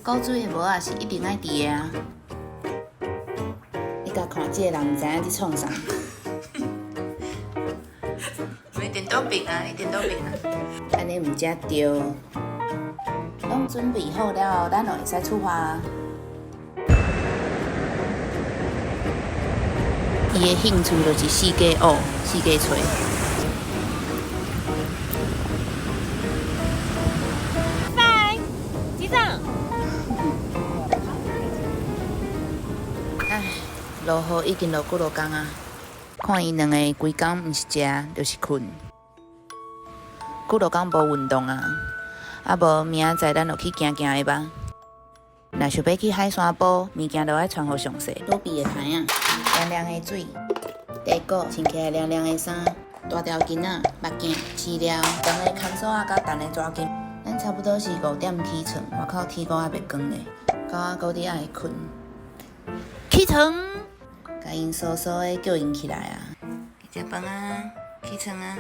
古水的帽仔是一定愛佇的啊！你共看這个人毋知影佇創啥？一點都平啊，一點都平啊。按呢毋才對。攏準備好了後，咱就會使出發。伊的興趣就是四界學、四界揣。拜，機長。唉，落雨已經落幾落工啊！看𪜶兩个規工毋是食就是睏，幾落工無運動啊！啊無明仔載咱就去行行的吧。若想欲去海山埔，物件就愛穿予詳細。躲避的台仔，涼涼的水，地鼓，穿起來涼涼的衫，大條巾仔、目鏡、飼料、長的牽索仔佮重的紙巾。咱差不多是5點起床，外口天閣猶未光咧，狗仔閣佇愛睏。起床，共𪜶嗖嗖的叫𪜶起來啊！去食飯啊！起床啊！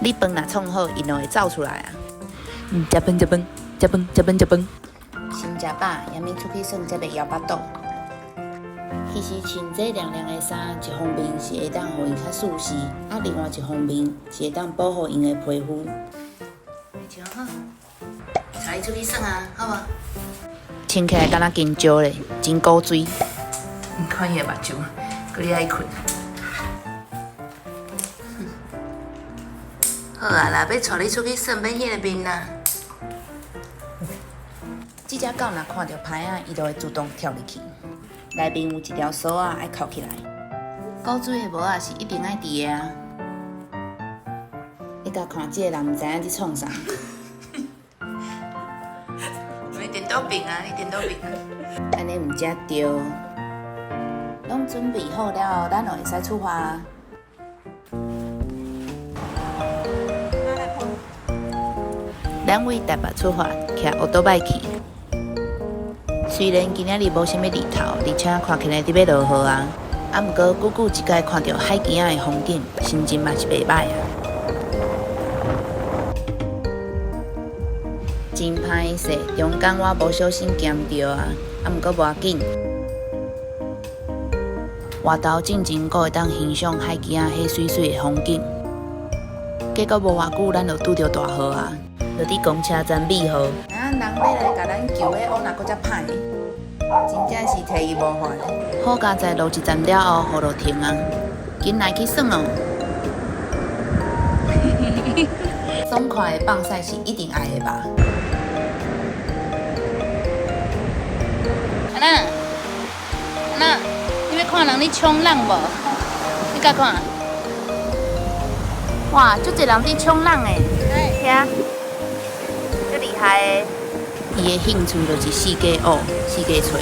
你飯若創好，𪜶就會走出來啊！食飯食飯食飯食飯食飯。先食飽，抑物出去耍才袂枵腹肚。其實穿這涼涼的衫，一方面是會當予𪜶較舒適，啊，另外一方面是會當保護𪜶的皮膚。真好，帶你出去耍啊，好無？穿起來敢若金蕉咧，真古錐。你看伊的目睭，閣咧愛睏。好啊啦，欲帶你出去耍，免彼个面啦。這隻狗若看著歹仔，伊就會自動跳入去。內面有一條鎖仔愛扣起來。古水的帽仔是一定愛佇的啊！你共看這个人毋知影佇創啥？一點都平啊，一點都平啊。按呢毋才對。攏準備好了後，咱就會使出發。咱為台北出發，騎歐多拜去。雖然今仔日無啥物日頭，而且看起來佇欲落雨啊，啊，毋過久久一擺看著海墘仔的風景，心情嘛是袂䆀啊。真歹勢，中間我無小心行毋著啊，啊，毋過無要緊。外頭進前閣會當欣賞海墘仔彼媠媠的風景。結果無偌久，咱就拄著大雨啊！就佇公車站避雨。啊，人欲來共咱救的，往若閣遮歹，真正是體伊無法。好佳哉落一站了後，雨就停啊！緊來去耍哦！爽快的放屎是一定愛的吧？阿娜，阿娜，你欲看人咧衝浪無？你共看。哇，足濟人佇衝浪的，遐，足厲害的。伊的興趣就是四界學、四界揣。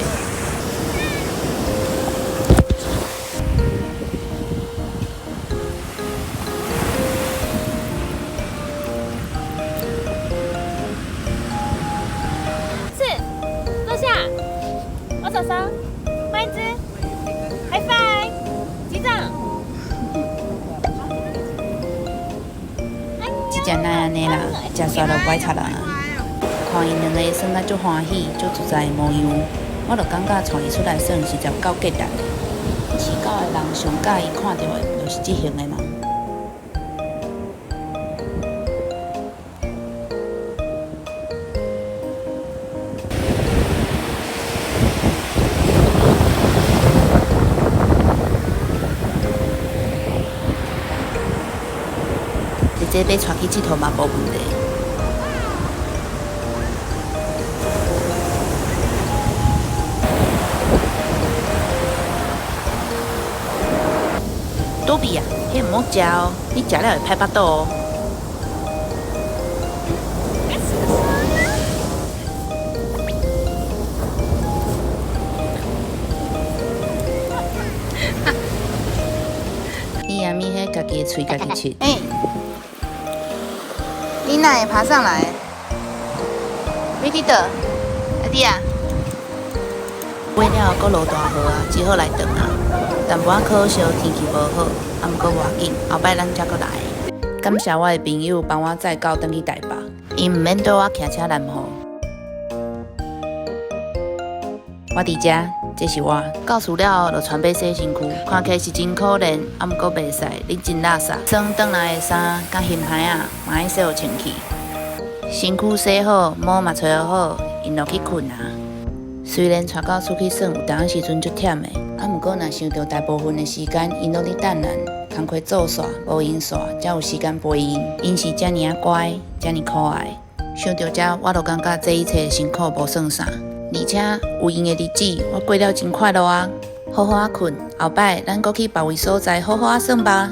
是，坐下。我手上，換一隻，High five，擊掌。這隻哪按呢啦？食煞就無愛插人啊！看𪜶兩个耍甲足歡喜、足自在的模樣，我就感覺帶伊出來耍實在有夠價值的。飼狗的人上佮意看著的，就是這型的人。這欲帶去𨑨迌嘛無問題。多比啊，彼毋好食哦，你食了會歹腹肚哦。你阿咪彼家己的喙家己切。欸，你哪會爬上來？欲去佗？阿弟啊，尾了閣落大雨啊，只好來轉啊。淡薄仔可惜，天氣無好，啊，毋過無要緊，後擺咱才閣來。感謝我的朋友幫我載到轉去台北，𪜶毋免綴我騎車南湖。我佇遮，這是我。到厝了後，就傳欲洗身軀，看起來是真可憐，啊，毋過袂使，你真垃圾。裝轉來的衫佮薰歹仔，嘛愛洗予清氣。身軀洗好，毛嘛吹好，𪜶就去睏啊。雖然帶狗出去耍有當時陣足忝的，啊，毋過若想著大部分的時間𪜶攏佇等咱，工課做煞，無閒煞，才有時間陪𪜶。𪜶是遮爾仔乖，遮爾可愛。想著這，我就感覺這一切的辛苦無算啥。而且有𪜶的日子，我過了真快樂啊！好好仔睏，後擺咱閣去別位所在好好仔耍吧。